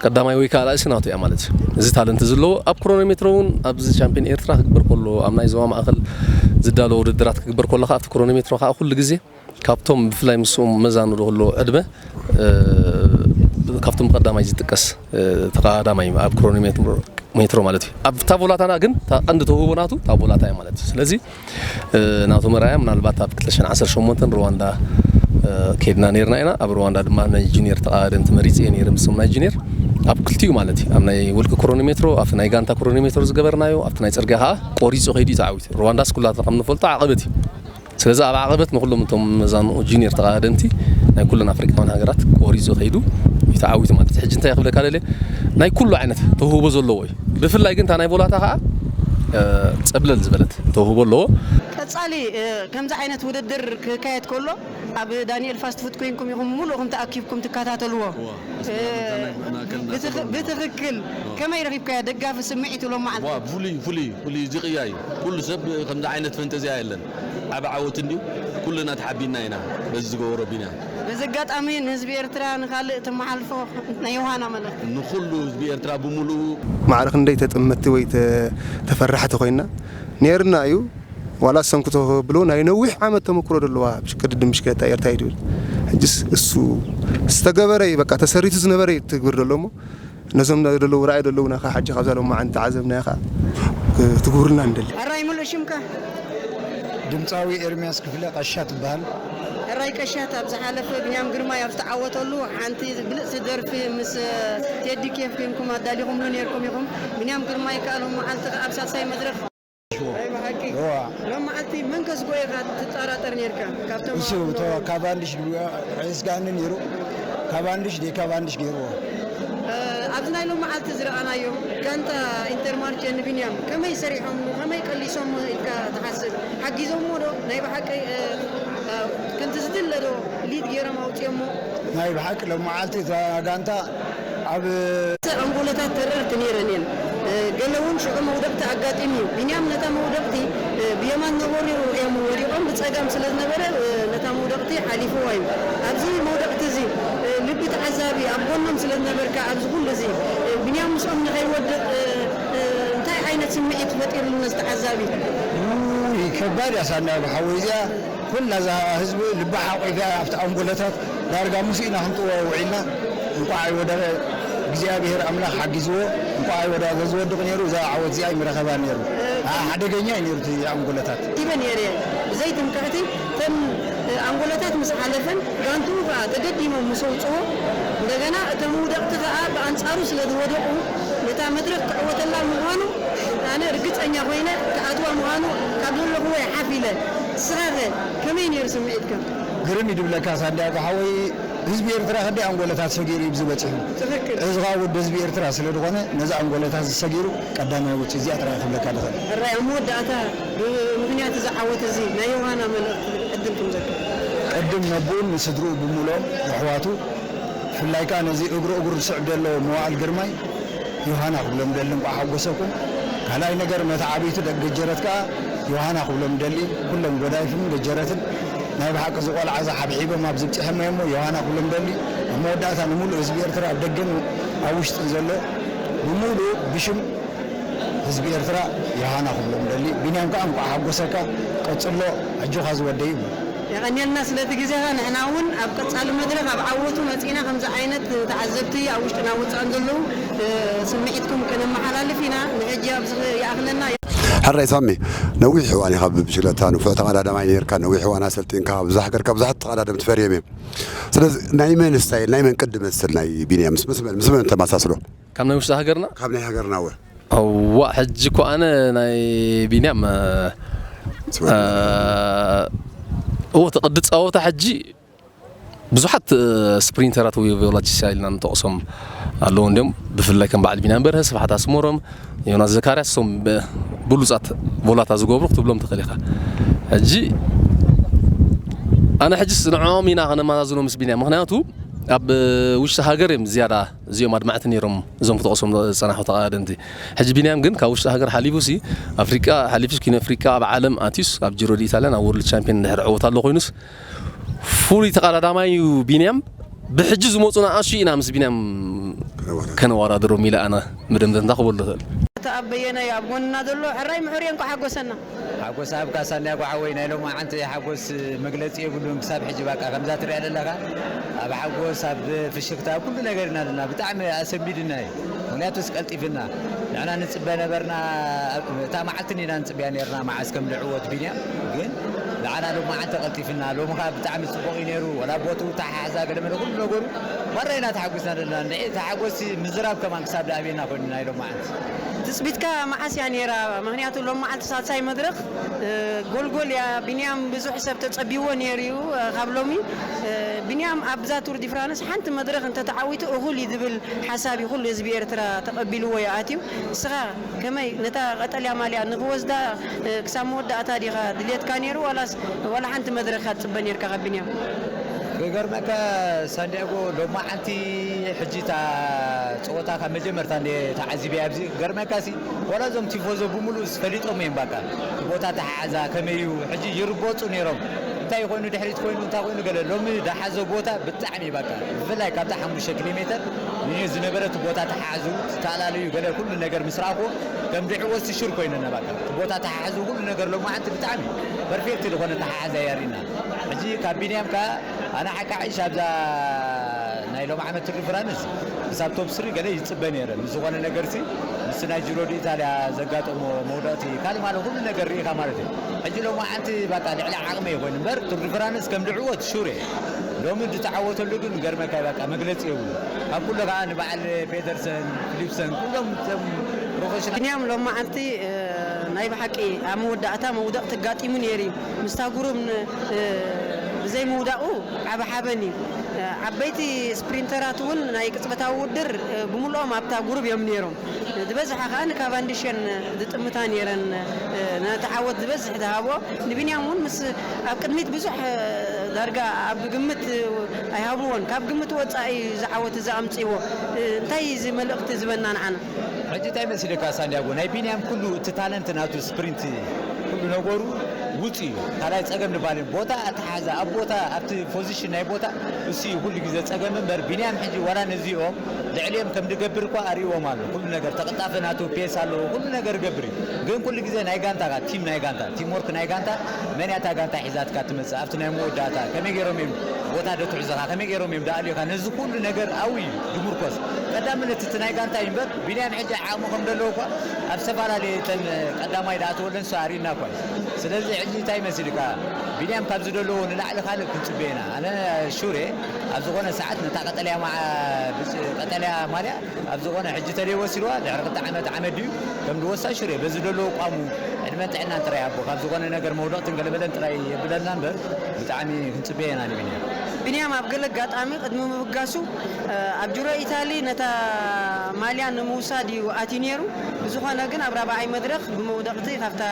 ቀዳማይ ወይ ከዓ ላእሲ ናቱ እያ ማለት እዩ። እዚ ታለንት ዘለዎ ኣብ ክሮኖሜትሮ እውን ኣብዚ ሻምፒዮን ኤርትራ ክግበር ከሎ ኣብ ናይ ዞባ ማእኸል ዝዳሎ ውድድራት ክግበር ከሎ ከዓ ኣብቲ ክሮኖሜትሮ ከዓ ኩሉ ግዜ ካብቶም ብፍላይ ምስኦም መዛኑ ዶ ከሎ ዕድመ ካብቶም ቀዳማይ ዝጥቀስ ተቐዳማይ ኣብ ክሮኖሜትሮ ማለት እዩ። ኣብ ታቦላታና ግን ቀንዲ ተውህቦ ናቱ ታቦላታ እያ ማለት እዩ። ስለዚ ናቱ መርኣያ ምናልባት ኣብ ክልተ ሽሕን ዓሰርተ ሸሞንተን ሩዋንዳ ከድና ነርና ኢና። ኣብ ሩዋንዳ ድማ ናይ ጁኒየር ተቐዳደምቲ መሪፅ እየ ነይረ። ምስም ናይ ጁኒየር ኣብ ክልቲኡ ማለት እዩ ኣብ ናይ ውልቂ ክሮኖሜትሮ ኣብቲ ናይ ጋንታ ክሮኖሜትሮ ዝገበርናዮ ኣብቲ ናይ ፅርግያ ከዓ ቆሪፁ ከይዱ እዩ ተዓዊቱ። ሩዋንዳ ስኩላትና ከም ንፈልጦ ዓቐበት እዩ። ስለዚ ኣብ ዓቐበት ንኩሎም እቶም መዛንኡ ጁኒየር ተቐዳደምቲ ናይ ኩለን ኣፍሪቃውያን ሃገራት ቆሪፁ ከይዱ እዩ ተዓዊቱ ማለት እዩ። ሕጂ እንታይ ክብለካ ደልየ ናይ ኩሉ ዓይነት ተውህቦ ዘለዎ እዩ። ብፍላይ ግን እታ ናይ ቦላታ ከዓ ፀብለል ዝበለት ተውህቦ ኣለዎ። ቀፃሊ ከምዚ ዓይነት ውድድር ክካየድ ከሎ ኣብ ዳንኤል ፋስት ፉድ ኮይንኩም ኢኹም ሙሉእኹም ተኣኪብኩም ትከታተልዎ። ብትኽክል ከመይ ረኺብካዮ ደጋፊ ስምዒት ሎም መዓልቲ? ፍሉይ ፍሉይ ፍሉይ ዝቕያ እዩ። ኩሉ ሰብ ከምዚ ዓይነት ፈንጠዝያ የለን። ዓብ ዓወት እንድዩ። ኩልና ተሓቢና ኢና በዚ ዝገበሮ ቢና። በዚ ኣጋጣሚ ንህዝቢ ኤርትራ ንኻልእ ተመሓልፎ ናይ ዮሃና መልእኽቲ? ንኹሉ ህዝቢ ኤርትራ ብምሉኡ። ማዕረ ክንደይ ተጠመትቲ ወይ ተፈራሕቲ ኮይና ነርና እዩ። ዋላ ሰንኩቶ ብሎ ናይ ነዊሕ ዓመት ተመክሮ ደለዋ ቅድድም ብሽክለታ ኤርትራ እዩ ድብል። ሕጅስ እሱ ዝተገበረ እዩ በቃ ተሰሪቱ ዝነበረ እዩ ትግብር ደሎ እሞ ነዞም ደለዉ ራእይ ደለዉና ከ ሓጂ ካብዛ ሎማዓንቲ ተዓዘብናዮ ከ ትግብርልና ንደሊ። ኣራይ ሙሉእ ሽምካ? ድምፃዊ ኤርሚያስ ክፍለ ቀሻ ትበሃል። ሕራይ ቀሻት ኣብ ዝሓለፈ ብንያም ግርማይ ኣብ ዝተዓወተሉ ሓንቲ ብልፅቲ ደርፊ ምስ ቴዲ ኬፍ ኮይንኩም ኣዳሊኹምሉ ነርኩም ኢኹም። ብንያም ግርማይ ከኣ ሎም መዓልቲ ከኣ ኣብ ሳልሳይ መድረኽ። ናይ ብሓቂ እዋ። ሎም መዓልቲ መን ከስጎ ኢኻ ትጠራጠር ነርካ ካብቶም እሱ ኣቕልቦ? ካቫንዲሽ ዕስጋኒ ነይሩ። ካቫንዲሽ ደ ካቫንዲሽ ገይርዎ። ኣብዚ ናይ ሎም መዓልቲ ዝረኣናዮም ጋንታ ኢንተርማርቸ ንቢንያም ከመይ ሰሪሖምሉ ከመይ ቀሊሶሞ ኢልካ ትሓስብ? ሓጊዞሞ ዶ ናይ ብሓቂ ከምቲ ዝድለ ዶ ሊድ ገይሮም ኣውፅኦሞ? ናይ ብሓቂ ሎም መዓልቲ እዛ ጋንታ ኣብ ኣንጎለታት ተረርቲ ነይረን እየን። ገለ እውን ሽዑ መውደቕቲ ኣጋጢሙ እዩ። ቢንያም ነታ መውደቕቲ ብየማን ነበሩ እዮም ወዲቖም ብፀጋም ስለ ዝነበረ ነታ መውደቕቲ ሓሊፍዋ እዩ። ኣብዚ መውደቕቲ እዚ ልቢ ተዓዛቢ ኣብ ጎኖም ስለ ዝነበርካ ኣብዚ ኩሉ እዚ ቢንያም ምስኦም ንኸይወድቕ እንታይ ዓይነት ስምዒት ፈጢርሉ ነዚ ተዓዛቢ? ውይ፣ ከባድ እያ ሳንዳይ ብሓወይ እዚኣ። ኩላ እዛ ህዝቢ ልባ ሓቑፋ ኣብቲ ኣንጎለታት ዳርጋ ምስ ኢና ክንጥዎ ውዒልና። እንቋዕ ኣይወደቐ እግዚኣብሔር ኣምላኽ ሓጊዝዎ። እንቋዕ ኣይወደቐ። ተዝወድቕ ነይሩ እዛ ዓወት እዚኣ ኣይምረኸባን ነይሩ። ሓደገኛ እዩ ነይሩ እቲ ኣንጎለታት። ኢበ ነይረ ብዘይ ትምክሕቲ እተን ኣንጎለታት ምስ ሓለፈን ጋንትኡ ከኣ ተገዲሞም ምስ ኣውጽዎ እንደገና እቶም ውደቕቲ ከኣ ብኣንጻሩ ስለ ዝወደቑ ነታ መድረኽ ክዕወተላ ምዃኑ ኣነ ርግጸኛ ኮይነ ክኣትዋ ምዃኑ ካብ ዘለኹዎ እየ ሓፍ ኢለ። ንስኻኸ ከመይ ነይሩ ስምዒትካ? ግርም እዩ ድብለካ ሳንድያጎ ሓወይ፣ ህዝቢ ኤርትራ ክንደይ ኣንጎለታት ሰጊሩ እዩ ኣብዚ በጺሑ። ትኽክል። እዚ ኸኣ ወዲ ህዝቢ ኤርትራ ስለ ዝኾነ ነዚ ኣንጎለታት ዝሰጊሩ ቀዳማይ ውጽእ እዚኣ ጥራይ ክብለካ ድኽእል። ሕራይ ኣብ መወዳእታ ብምኽንያት እዚ ዓወት እዚ ናይ ዮሃና መልእኽቲ ዕድል ክምዘካ። ቅድም ነቦኡን ንስድርኡ ብምልኦም ኣሕዋቱ ብፍላይ ከኣ ነዚ እግሩ እግሩ ዝስዕብ ዘሎ መዋእል ግርማይ ዮሃና ክብሎም ደሊ እንቋዕ ሓጎሰኩም። ካልኣይ ነገር ነቲ ዓብይቲ ደቂ ገጀረት ከኣ ዮሃና ክብሎም ደሊ ኩሎም ጎዳይፍን ገጀረትን ናይ ብሓቂ እዚ ቆልዓ እዚ ሓብሒቦም ኣብዚ ብፅሐሞ እሞ ዮሃና ክብሎም ደሊ ኣብ መወዳእታ ንምሉእ ህዝቢ ኤርትራ ኣብ ደገን ኣብ ውሽጥን ዘሎ ብምሉእ ብሽም ህዝቢ ኤርትራ ዮሃና ክብሎም ደሊ። ቢንያም ከኣ እንቋዕ ሓጎሰካ ቀጽሎ ኣጆኻ ዝወደይ ይብሎ። የቐንየልና ስለቲ ግዜኻ። ንሕና እውን ኣብ ቀጻሊ መድረኽ ኣብ ዓወቱ መጺእና ከምዚ ዓይነት ተዓዘብቲ ኣብ ውሽጥን ኣብ ወጻእን ዘለዉ ስምዒትኩም ከነመሓላልፍ ኢና። ንሕጂ ኣብዚ ይኣኽለና። ሕራይ ሳሚ፣ ነዊሕ እዋን ኢኻ ብብሽክለታ ንፉዕ ተቐዳዳማይ ነይርካ፣ ነዊሕ እዋን ኣሰልጢንካ፣ ኣብዛ ሃገርካ ብዙሓት ተቐዳደምቲ ፈርዮም እዮም። ስለዚ ናይ መን ስታይል ናይ መን ቅዲ መስል ናይ ቢንያም ምስ ምስ መን ምስ መን ተመሳስሎ? ካብ ናይ ውሽጢ ሃገርና ካብ ናይ ሃገርና ወ እዋ፣ ሕጂ እኮ ኣነ ናይ ቢንያም፣ እ፣ እዎ፣ እቲ ቅዲ ጸወታ ሕጂ ብዙሓት፣ እ፣ ስፕሪንተራት ወይ ቬሎሲስታ ኢልና ንጠቕሶም ኣለዉ እንድዮም። ብፍላይ ከም በዓል ቢንያም በርሀ፣ ስብሓት ኣስመሮም፣ ዮናስ ዘካርያስ፣ እሶም ብ-፣ ብሉጻት ቮላታ ዝገብሩ ክትብሎም ትኽእል ኢኻ። ሕጂ ኣነ ሕጂስ ንዕኦም ኢና ከነመዛዝኖ ምስ ቢንያም። ምኽንያቱ ኣብ ውሽጢ ሃገር እዮም ዝያዳ እዚኦም ኣድማዕቲ ነይሮም፣ እዞም ክጠቕሶም ዝጸናሑ ተቐዳደምቲ። ሕጂ ቢንያም ግን ካብ ውሽጢ ሃገር ሓሊፉሲ፣ ኣፍሪቃ ሓሊፉስ፣ ኪኖ ኣፍሪቃ፣ ኣብ ዓለም ኣትዩስ፣ ኣብ ጂሮ ዲ ኢታልያን ኣብ ወርልድ ቻምፒዮን እንድሕር ዕወት ኣሎ ኮይኑስ፣ ፍሉይ ተቐዳዳማይ እዩ ቢንያም። ብሕጂ ዝመጹ ንኣሽቱ ኢና ምስ ቢንያም ከነወዳድሮም ኢለ ኣነ መደምደምታ ክበሉ እኽእል። እቲ ኣብ በየነ እዩ ኣብ ጎንና ዘሎ፣ ሕራይ ምሑር እየ፣ እንኳዕ ሓጎሰና። ሓጎስ ኣብካ ሳንድያጎ ሓወይ፣ ናይ ሎማዓንቲ ሓጎስ መግለጺ የብሉን። ክሳብ ሕጂ በቃ ከምዛ ትሪኣ ዘለኻ ኣብ ሓጎስ፣ ኣብ ፍሽኽታ፣ ኣብ ኩሉ ነገር ኢና ዘለና። ብጣዕሚ ኣሰንቢድና እዩ። ምኽንያቱስ ቀልጢፍና ንሕና ንጽበ ነበርና። እታ መዓልቲ ኢና ንጽበያ ነርና፣ መዓስ ከም ንዕወት ቢንያም። ግን ንዓና ሎማዓንቲ ቀልጢፍና። ሎሚ ኸኣ ብጣዕሚ ጽቡቕ እዩ ነይሩ። ወላ ቦትኡ፣ ኣተሓሕዛ፣ ገለመለ ኩሉ ነገሩ ማራ ኢና ተሓጒስና ዘለና። ንዒ፣ እቲ ሓጎስ ምዝራብ ከማን ክሳብ ዝኣብየና ኮይኑ ናይ ሎማዓንቲ። ትጽቢትካ መዓስ እያ ነይራ? ምኽንያቱ ሎም መዓልቲ ሳልሳይ መድረኽ፣ እ፣ ጎልጎል እያ። ቢንያም ብዙሕ ሰብ ተጸቢዎ ነይሩ እዩ፣ እ፣ ካብ ሎሚ። እ፣ ቢንያም ኣብዛ ቱር ዲ ፍራንስ ሓንቲ መድረኽ እንተተዓዊቱ እኹል እዩ ዝብል ሓሳብ እዩ ኩሉ ህዝቢ ኤርትራ ተቐቢልዎ እዩ ኣትዩ። ንስኻ ከመይ ነታ ቀጠልያ ማልያ ንኽወስዳ፣ እ፣ ክሳብ መወዳእታ ዲኻ ድልየትካ ነይሩ ዋላስ ዋላ ሓንቲ መድረኽ ኢኻ ትጽበ ነይርካ ካብ ቢንያም? ክገርመካ ሳንድያጎ፣ ሎማዓንቲ ሕጂ እታ ጸወታ ካብ መጀመርታ እንደ ተዓዚበያ ኣብዚ፣ ክገርመካ ሲ፣ ዋላ እዞም ቲፎዞ ብምሉእ ፈሊጦም እዮም። በቃ እቲ ቦታ ተሓሓዛ ከመይ እዩ ሕጂ ይርበጹ ነይሮም። እንታይ ኮይኑ ድሕሪት ኮይኑ እንታይ ኮይኑ ገለ፣ ሎሚ ደሓዞ ቦታ ብጣዕሚ በቃ፣ ብፍላይ ካብታ ሓሙሽተ ኪሎ ሜተር ንየ ዝነበረ እቲ ቦታ ተሓሓዙ፣ ተላለዩ ገለ ኩሉ ነገር ምስ ረኣኹ ከም ድዕወት ስሹር ኮይነና። በቃ እቲ ቦታ ተሓሓዙ ኩሉ ነገር ሎማዓንቲ ብጣዕሚ ፐርፌክት ዝኾነ ተሓሓዛ የርእና። ሕጂ ካብ ቢንያም ከኣ ኣነ ሓቃ ዕሽ ኣብዛ ናይ ሎም ዓመት ቱር ዲ ፍራንስ ክሳብ ቶፕ ስሪ ገለ ይጽበ ነይረ። ምስ ዝኾነ ነገርሲ ምስ ናይ ጂሮ ዲ ኢታልያ ዘጋጠሞ መውደቕቲ ካልእ ማለት ኩሉ ነገር ርኢኻ ማለት እዩ። ሕጂ ሎማዓንቲ በቃ ልዕሊ ዓቕመይ ኮይኑ እምበር ቱር ዲ ፍራንስ ከም ድዕወት ሹር እየ። ሎሚ ዝተዓወተሉ ግን ገርመካ በቃ መግለጺ የብሉ። ካብ ኩሉ ከኣ ንበዓል ፔደርሰን፣ ፊሊፕሰን ኩሎም እቶም ፕሮፌሽናል ቢንያም ሎማዓንቲ፣ እ፣ ናይ ብሓቂ ኣብ መወዳእታ መውደቕቲ ኣጋጢሙ ነይሩ እዩ። ምስታ ጉሩብ ን-፣ እ፣ ብዘይ ምውዳቑ ዓቢ ሓበን እዩ። እ፣ ዓበይቲ ስፕሪንተራት እውን ናይ ቅጽበታዊ ውድድር፣ እ፣ ብምልኦም ኣብታ ጉሩብ እዮም ነይሮም። እ፣ ዝበዝሓ ከኣ ንካቫንዲሽን ዝጥምታ ነይረን። እ፣ ነቲ ዓወት ዝበዝሕ ዝሃብኦ ንቢንያም እውን ምስ ኣብ ቅድሚት ብዙሕ፣ እ፣ ዳርጋ ኣብ ግምት፣ እ፣ ኣይሃብዎን። ካብ ግምት ወጻኢ እዚ ዓወት እዚ ኣምጺእዎ። እ፣ እንታይ እዩ እዚ መልእኽቲ ዝህበና ንዓና? ሕጂ እንታይ መሲልካ ሳንድያጎ፣ ናይ ቢንያም ኩሉ እቲ ታለንት ናቱ፣ ስፕሪንት፣ ኩሉ ነገሩ ውጹእ እዩ። ካልኣይ ጸገም ንባል እዩ። ቦታ ኣተሓሕዛ፣ ኣብ ቦታ፣ ኣብቲ ፖዚሽን ናይ ቦታ፣ እሱ እዩ ኩሉ ግዜ ጸገም እምበር፣ ቢንያም ሕጂ ዋላ ነዚኦም ልዕሊኦም ከም ድገብር እኳ ኣርእይዎም ኣሎ። ኩሉ ነገር ተቐልጣፈ ናቱ ፔስ ኣለዎ፣ ኩሉ ነገር ይገብር እዩ። ግን ኩሉ ግዜ ናይ ጋንታ፣ ቲም ናይ ጋንታ፣ ቲም ወርክ ናይ ጋንታ፣ መን እያ እታ ጋንታ ሒዛትካ ትመጽእ? ኣብቲ ናይ መወዳእታ ከመይ ገይሮም እዮም ቦታ ደትሕዙኻ? ከመይ ገይሮም እዮም ደኣልዩኻ? ነዚ ኩሉ ነገር ኣብኡ እዩ ድምርኮስ። ቀዳምነት እቲ ናይ ጋንታ እዩ እምበር፣ ቢንያም ሕጂ ዓቕሚ ከም ዘለዎ እኳ ኣብ ዝተፈላለየ እተን ቀዳማይ ደኣተወለን እሱ ኣርእዩና እኳ እዩ። ስለዚ ሕጂ እንታይ መሲልካ? ቢንያም ካብ ዝደለዎ ንላዕሊ ካልእ ክንጽበ ኢና። ኣነ ሹር እየ፣ ኣብ ዝኾነ ሰዓት ነታ ቀጠልያ መዓ-፣ ብጭ-፣ ቀጠልያ ማልያ ኣብ ዝኾነ ሕጂ ተለይ ወሲድዋ፣ ድሕሪ ክልተ ዓመት ዓመት ድዩ ከም ዝወስዳ ሹር እየ። በዚ ደሎ ኣቋሙ ዕድመን ጥዕናን ጥራይ ይሃቦ። ካብ ዝኾነ ነገር መውደቕትን ገለመለን ጥራይ የብለና እምበር፣ ብጣዕሚ ክንጽበዮ ኢና ንቢንያም። ቢንያም ኣብ ገለ ኣጋጣሚ ቅድሚ ምብጋሱ፣ እ፣ ኣብ ጁሮ ኢታሊ ነታ ማልያ ንምውሳድ እዩ ኣትዩ ነይሩ። ብዝኾነ ግን ኣብ ራብዓይ መድረኽ ብመውደቕቲ ካብታ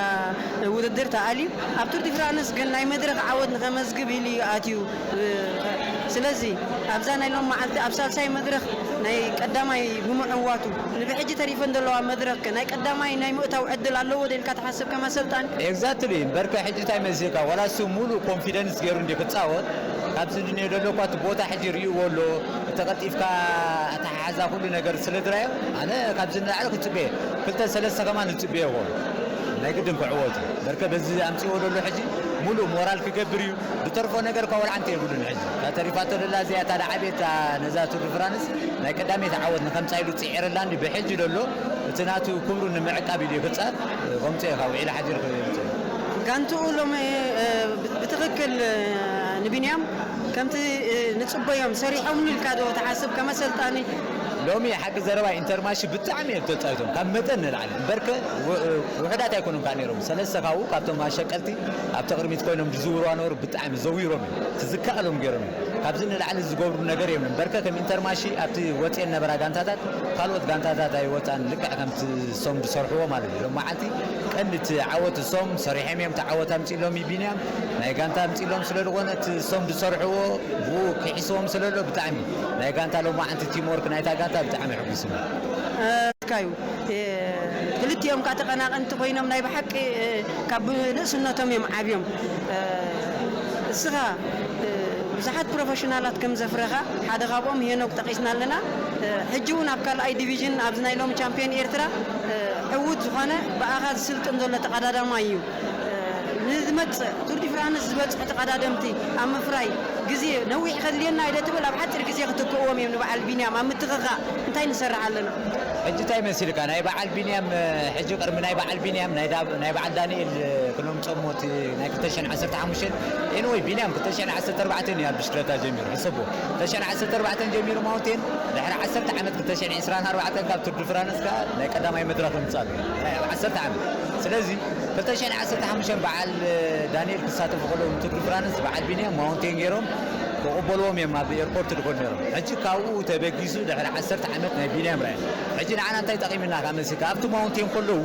ውድድር ተኣልዩ። ኣብ ቱር ዲ ፍራንስ ግን ናይ መድረኽ ዓወት ንኸመዝግብ ኢሉ እዩ ኣትዩ። ስለዚ ኣብዛ ናይ ሎም መዓልቲ ኣብ ሳልሳይ መድረኽ ናይ ቀዳማይ ብምዕዋቱ፣ ንብሕጂ ተሪፈን ዘለዋ መድረኽ ከ ናይ ቀዳማይ ናይ ምእታው ዕድል ኣለዎ ዶ ኢልካ ትሓስብ ከም ኣሰልጣኒ? ኤግዛክትሊ። እምበርከ ሕጂ እንታይ መሲልካ፣ ዋላ እሱ ሙሉእ ኮንፊደንስ ገይሩ እንዲ ክጻወት፣ ካብዚ እንድንዮ ዘሎ እኳ እቲ ቦታ ሕጂ ርእይዎ ኣሎ፣ እቲ ቀልጢፍካ ኣተሓሕዛ ኩሉ ነገር ስለ ዝረኣዮ፣ ኣነ ካብዚ ንላዕሊ ክጽበየ፣ ክልተ ሰለስተ ከማን ዝጽበዮ ይኸውን። ናይ ግድን ክዕወቱ። በርከ በዚ ኣምጺእዎ ዘሎ ሕጂ ሙሉእ ሞራል ክገብር እዩ። ዝተርፎ ነገር እኳ ወላ ሓንቲ የብሉን። ሕጂ እታ ተሪፋቶ ዘላ እዚኣ እታ ዝዓበየት ነዛ ቱር ድ ፍራንስ ናይ ቀዳመይቲ ዓወት ንኸምጻ ኢሉ ጽዒርላ እንዲ ብሕጂ ዘሎ እቲ ናቱ ክብሩ ንምዕቃብ ኢሉ ክጻር ከምጽኦ ኢኻ ውዒሉ ሓዲሩ ክብል። ጋንትኡ ሎሚ፣ እ፣ ብ-፣ ብትኽክል፣ እ፣ ንቢንያም ከምቲ ንፅበዮም ሰሪሖምሉ ኢልካ ዶ ትሓስብ ከመሰልጣኒ? ሎሚ ሓቂ ዘረባ ኢንተርማሺ ብጣዕሚ እዮም ተፃዊቶም ካብ መጠን ንላዕሊ እምበርከ ውሑዳት ኣይኮኑም ከዓ ነይሮም። ሰለስተ ካብኡ ካብቶም ኣሸቀልቲ ኣብቲ ቅድሚት ኮይኖም ዝዝውሩ ኣነበሩ ብጣዕሚ ዘዊሮም እዮም። ትዝካኣሎም ገይሮም እዮም። ካብዚ ንላዕሊ ዝገብሩ ነገር እዮም። እምበርከ ከም ኢንተርማሺ ኣብቲ ወፅኤን ነበራ ጋንታታት ካልኦት ጋንታታት ኣይወፃን። ልክዕ ከምቲ እሶም ዝሰርሕዎ ማለት እዩ። ሎም መዓልቲ ቀንዲ እቲ ዓወት እሶም ሰሪሖም እዮም። እቲ ዓወት ኣምፂሎም እዩ ቢንያም ናይ ጋንታ ኣምፂሎም ስለ ዝኾነ እቲ እሶም ዝሰርሕዎ ብኡ ክሒስዎም ስለሎ ብጣዕሚ ናይ ጋንታ ሎም መዓልቲ ቲምወርክ ናይታ ጋንታ ብጣዕሚ ሕጉስና። ካዩ ክልቲኦም ከዓ ተቐናቐንቲ ኮይኖም ናይ ብሓቂ ካብ ንእስነቶም እዮም ዓብዮም። እስኻ ብዙሓት ፕሮፌሽናላት ከም ዘፍረኻ ሓደ ካብኦም ሄኖክ ጠቒስና ኣለና። ሕጂ እውን ኣብ ካልኣይ ዲቪዥን ኣብዚ ናይ ሎሚ ቻምፒዮን ኤርትራ ዕዉት ዝኾነ ብኣኻ ዝስልጥን ዘሎ ተቐዳዳማይ እዩ። ንዝመፅእ ቱር ዲ ፍራንስ ዝበፅሑ ተቐዳደምቲ ኣብ ምፍራይ ግዜ ነዊሕ ከድልየና ኢለ ትብል ኣብ ሓፂር ግዜ ክትክእዎም እዮም ንበዓል ቢንያም ኣብ ምትኽኻእ እንታይ ንሰርሕ ኣለና? ሕጂ እንታይ መሲልካ ናይ በዓል ቢንያም ሕጂ ቅድሚ ናይ በዓል ቢንያም ናይ ዳ- ናይ በዓል ዳንኤል ክነምፀሞ እቲ ናይ ክልተ ሽሕን ዓሰርተ ሓሙሽተን ኤንወይ ቢንያም ክልተ ሽሕን ዓሰርተ ኣርባዕተን እዩ ኣብ ብሽክለታ ጀሚሩ ሕሰቦ ክልተ ሽሕን ዓሰርተ ኣርባዕተን ጀሚሩ ማውንቴን ድሕሪ ዓሰርተ ዓመት ክልተ ሽሕን ዕስራን ኣርባዕተን ካብ ቱር ዲ ፍራንስ ከዓ ናይ ቀዳማይ መድረክ ምፃሉ ናይ ዓሰርተ ዓመት ስለዚ ክልተ ሽሕን ዓሰርተ ሓሙሽተን በዓል ዳንኤል ክሳተፉ ከለዉ ንቱር ዲ ፍራንስ በዓል ቢንያም ማውንቴን ገይሮም ክቕበልዎም እዮም ኣብ ኤርፖርት ድኾኑ ነይሮም። ሕጂ ካብኡ ተበጊሱ ድሕሪ ዓሰርተ ዓመት ናይ ቢንያም ራያ ሕጂ ንዓና እንታይ ጠቒምና ካብ መሲልካ ኣብቲ ማውንቴን ከለዉ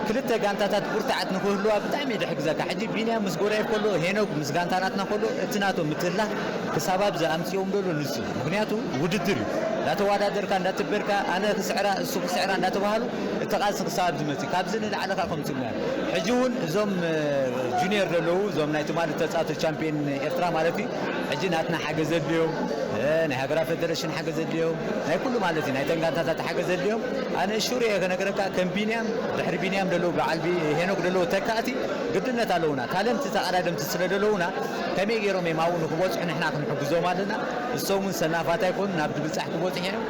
ክልተ ጋንታታት ብርትዓት ንክህልዋ ብጣዕሚ እዩ ድሕግዘካ። ሕጂ ቢንያም ምስ ጎዳይፍ ከሎ ሄኖክ ምስ ጋንታ ናትና ከሎ እቲ ናቶም ምትህልላኽ ክሳብ ኣብዚ ኣምፅኦም ዘሎ ንሱ ምክንያቱ ውድድር እዩ እንዳተዋዳደርካ እንዳትበርካ ኣነ ክስዕራ እሱ ክስዕራ እንዳተባሃሉ እቲ ቃልሲ ክሳብ ኣብዚ መፅእ ካብዚ ንላዕሊ ከዓ ከምፅኡ ሕጂ እውን እዞም ጁኒየር ዘለዉ እዞም ናይ ትማሊ ተፃወቲ ቻምፒዮን ኤርትራ ማለት እዩ ሕጂ ናትና ሓገዝ ኣድልዮም ናይ ሃገራ ፌደሬሽን ሓገዝ ኣድልዮም ናይ ኩሉ ማለት እዩ ናይ ተንጋንታታት ሓገዝ ኣድልዮም ኣነ ሹር እየ ከነገረካ ከም ቢንያም ድሕሪ ቢንያም ደለዉ በዓል ሄኖክ ደለዉ ተካእቲ ግድነት ኣለዉና ታለንት ተቐዳደምቲ ስለ ደለዉና ከመይ ገይሮም እዮም ኣብኡ ንክበፅሑ ንሕና ክንሕግዞም ኣለና እሶም እውን ሰናፋት ኣይኮኑ ናብ ድብፃሕ ክበፅሑ እዮም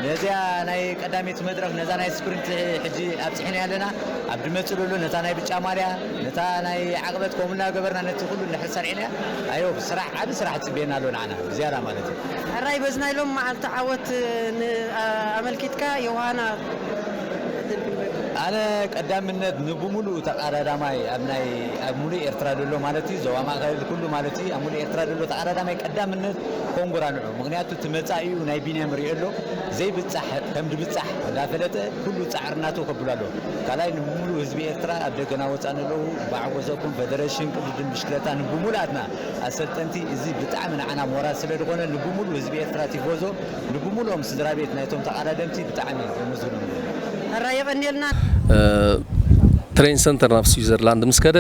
ነዚኣ ናይ ቀዳመይቲ መድረክ ነዛ ናይ ስፕሪንት ሕጂ ኣብፅሕና ኣለና ኣብ ድመፅእ ዘሎ ነታ ናይ ብጫ ማልያ ነታ ናይ ዓቕበት ከምኡ እናገበርና ነቲ ኩሉ እንድሕር ሰሪዕና ኣዮ ስራሕ ዓቢ ስራሕ ፅቤና ኣሎ ንዓና ብዝያዳ ማለት እዩ ሕራይ በዚ ናይ ሎም መዓልቲ ዓወት ኣመልኪትካ ዮሃና ኣነ ቀዳምነት ንብሙሉእ ተቃዳዳማይ ኣብ ናይ ኣብ ሙሉእ ኤርትራ ዘሎ ማለት እዩ ዞባ ማእከል ኩሉ ማለት እዩ ኣብ ሙሉእ ኤርትራ ዘሎ ተቃዳዳማይ ቀዳምነት ኮንጎራ ንዑ ምክንያቱ እቲ መጻኢኡ ናይ ቢንያም ሪኦ ኣሎ ዘይብጻሕ ከም ድብጻሕ እንዳፈለጠ ኩሉ ጻዕርናቱ ከብሉ ኣሎ ካልኣይ ንብሙሉእ ህዝቢ ኤርትራ ኣብ ደገና ወጻን ኣለዉ ብዓጎዘኩም ፈደረሽን ቅድድም ብሽክለታ ንብሙሉኣትና ኣሰልጠንቲ እዚ ብጣዕሚ ንዓና ሞራል ስለ ዝኾነ ንብሙሉ ህዝቢ ኤርትራ ቲፎዞ ንብሙሉኦም ስድራ ቤት ናይቶም ተቓዳደምቲ ብጣዕሚ የመስግኖም። ሕራይ የቐንየልና። ትሬን ሰንተር ናብ ስዊዘርላንድ ምስ ከደ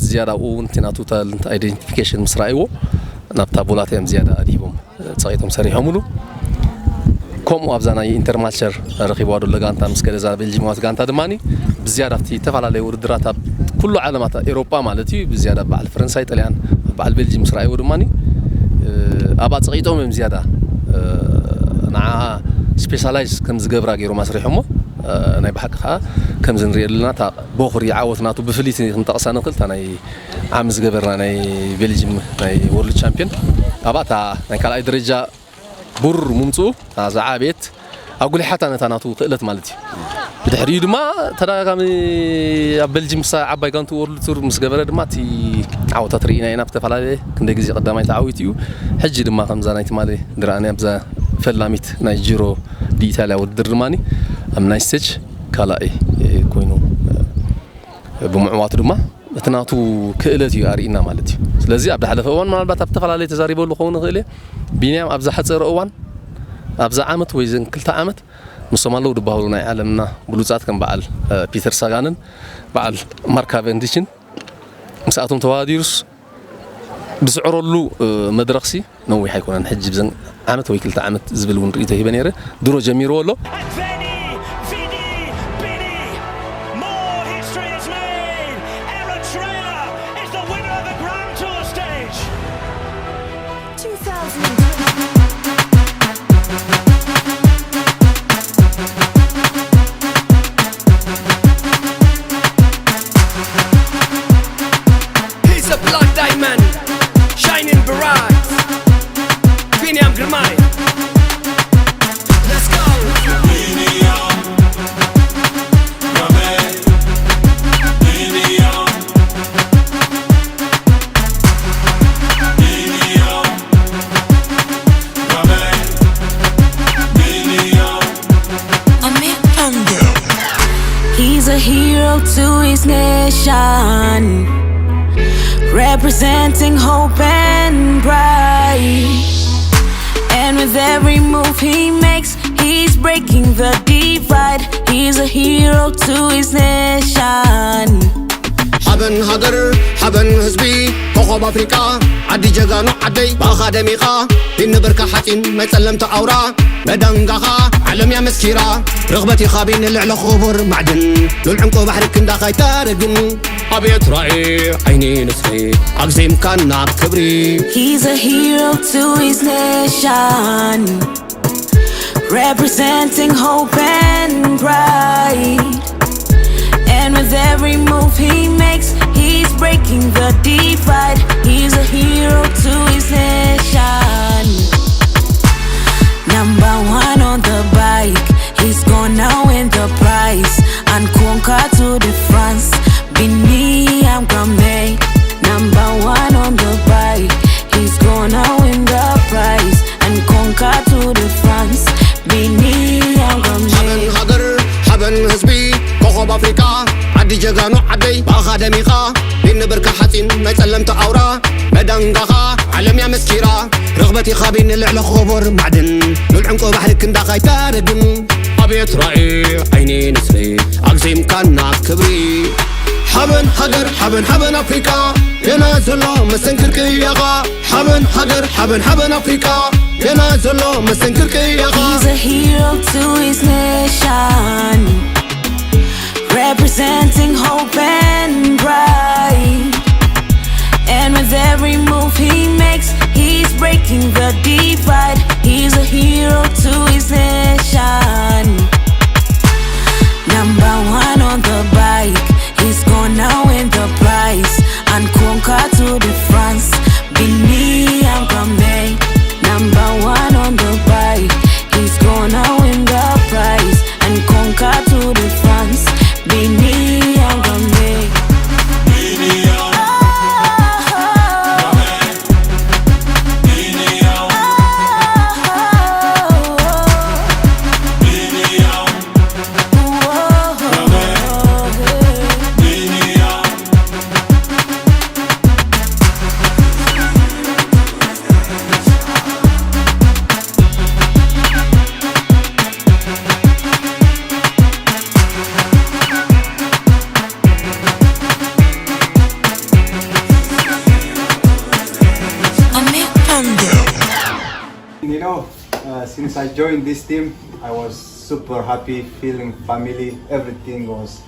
ዝያዳ ኣብኡ እውን እቲ ናቱ ታለንት ኣይደንቲፊኬሽን ምስ ረኣይዎ ናብታ ቦላታ እዮም ዝያዳ ኣድሂቦም ጸቒጦም ሰሪሖምሉ። ከምኡ ኣብዛ ናይ ኢንተርማልቸር ረኺብዋ ደሎ ጋንታ ምስ ከደ እዛ ቤልጂማዊት ጋንታ ድማ ብዝያዳ ኣብቲ ዝተፈላለየ ውድድራት ኣብ ኩሉ ዓለማት ኤሮጳ ማለት እዩ ብዝያዳ በዓል ፈረንሳይ፣ ጠልያን፣ በዓል ቤልጂም ምስ ረኣይዎ ድማ ኣብኣ ጸቒጦም እዮም ዝያዳ ንዓ ስፔሻላይዝ ከም ዝገብራ ገይሮም ኣስሪሖሞ ናይ ብሓቂ ከዓ ከምዚ ንሪኦ ኣለና እታ ቦኽሪ ዓወት ናቱ ብፍልይቲ ክንጠቕሳ ንኽእል እታ ናይ ዓሚ ዝገበርና ናይ ቤልጅም ናይ ወርልድ ቻምፒዮን ኣብኣ እታ ናይ ካልኣይ ደረጃ ቡር ምምፅኡ እታ ዝዓበየት ኣጉሊሓታ ነታ ናቱ ክእለት ማለት እዩ ብድሕሪኡ ድማ ተደጋጋሚ ኣብ ቤልጅም ምስ ዓባይ ጋንቱ ወርልድ ቱር ምስ ገበረ ድማ እቲ ዓወታት ርኢና ኢና ብተፈላለየ ክንደይ ግዜ ቀዳማይ ተዓዊቱ እዩ ሕጂ ድማ ከምዛ ናይ ትማሊ ድረኣኒ ኣብዛ ፈላሚት ናይ ጅሮ ዲኢታልያ ውድድር ድማ ኣብ ናይ ስቴጅ ካልኣይ ኮይኑ ብምዕዋቱ ድማ እቲ ናቱ ክእለት እዩ ኣርእና ማለት እዩ ስለዚ ኣብ ዝሓለፈ እዋን ምናልባት ኣብ ዝተፈላለየ ተዛሪበሉ ክኸውን ይኽእል እየ ቢንያም ኣብ ዝሓፀረ እዋን ኣብዛ ዓመት ወይ ዘን ክልተ ዓመት ምስቶም ኣለዉ ዝበሃሉ ናይ ዓለምና ብሉፃት ከም በዓል ፒተር ሳጋንን በዓል ማርክ ካቨንዲችን ምስኣቶም ተወዳዲሩስ ዝስዕረሉ መድረኽሲ ነዊሕ ኣይኮነን ሕጂ ብዘን ዓመት ወይ ክልተ ዓመት ዝብል እውን ርእይቶ ሂበ ነይረ ድሮ ጀሚርዎ ኣሎ And Veni, Vidi, Bini. More history is made. Eritrea is the winner of the Grand Tour stage. two thousand. He's a blood diamond, shining bright. to his nation, representing hope and pride. And with every move he makes, he's breaking the divide. He's a hero to his nation. ሓበን ሃገር ሓበን ህዝቢ ኮኸብ ኣፍሪቃ ዓዲ ጀጋኑ ዓደይ ብኣኻ ደሚቓ ቢኒ ብርካ ሓፂን ናይ ጸለምቲ ኣውራ መዳንጋኻ ዓለም እያ መስኪራ ርኽበት ኢኻ ቢኒ ልዕሊ ክቡር ማዕድን ሉል ዕንቁ ባሕሪ ክንዳኻ ኣይታረግን ኣብየት ራኢ ዓይኒ ንስሪ ኣግዚምካና ክብሪ He's a hero to his nation, representing hope and pride. And with every move he makes, he's breaking the divide. He's a hero to his nation. Number one on the bike, he's gonna win the prize and conquer to the France. Bini, I'm coming. Number one on the bike, he's gonna win the prize and conquer to the France. Bini, I'm coming. ሓበን ሃገር ሓበን ህዝቢ ኮኸብ ኣፍሪቃ ዓዲ ጀጋኑ ዓደይ ብኣኻ ደሚኻ ቢኒ ብርካ ሓፂን ናይ ጸለምቲ ኣውራ መዳንጋኻ ዓለም እያ መስኪራ ርኽበት ኢኻ ቢኒ ልዕሊ ክቡር ማዕድን ሉል ዕንቁ ባሕሪ ክንዳኻ ኣይታረግን ኣብየት ራኢ ዓይኒ ንስሪ ኣግዚምካና ክብሪ ሓበን ሃገር ሓበን ሓበን ኣፍሪቃ ገና ዘሎ መሰንክር ቅያኻ ሓበን ሃገር ሓበን ሓበን ኣፍሪቃ ገና ዘሎ መሰንክር ቅያኻ He's a hero to his nation, representing hope and pride. And with every move he makes, he's breaking the divide. He's a hero to his nation. Number one on the bike, he's gonna win the prize and conquer to the France. Bini, I'm coming. Number one on the bike, he's gonna win the prize and conquer to the France. Bini, I'm coming. You know, uh, since I joined this team, I was super happy, feeling family. Everything was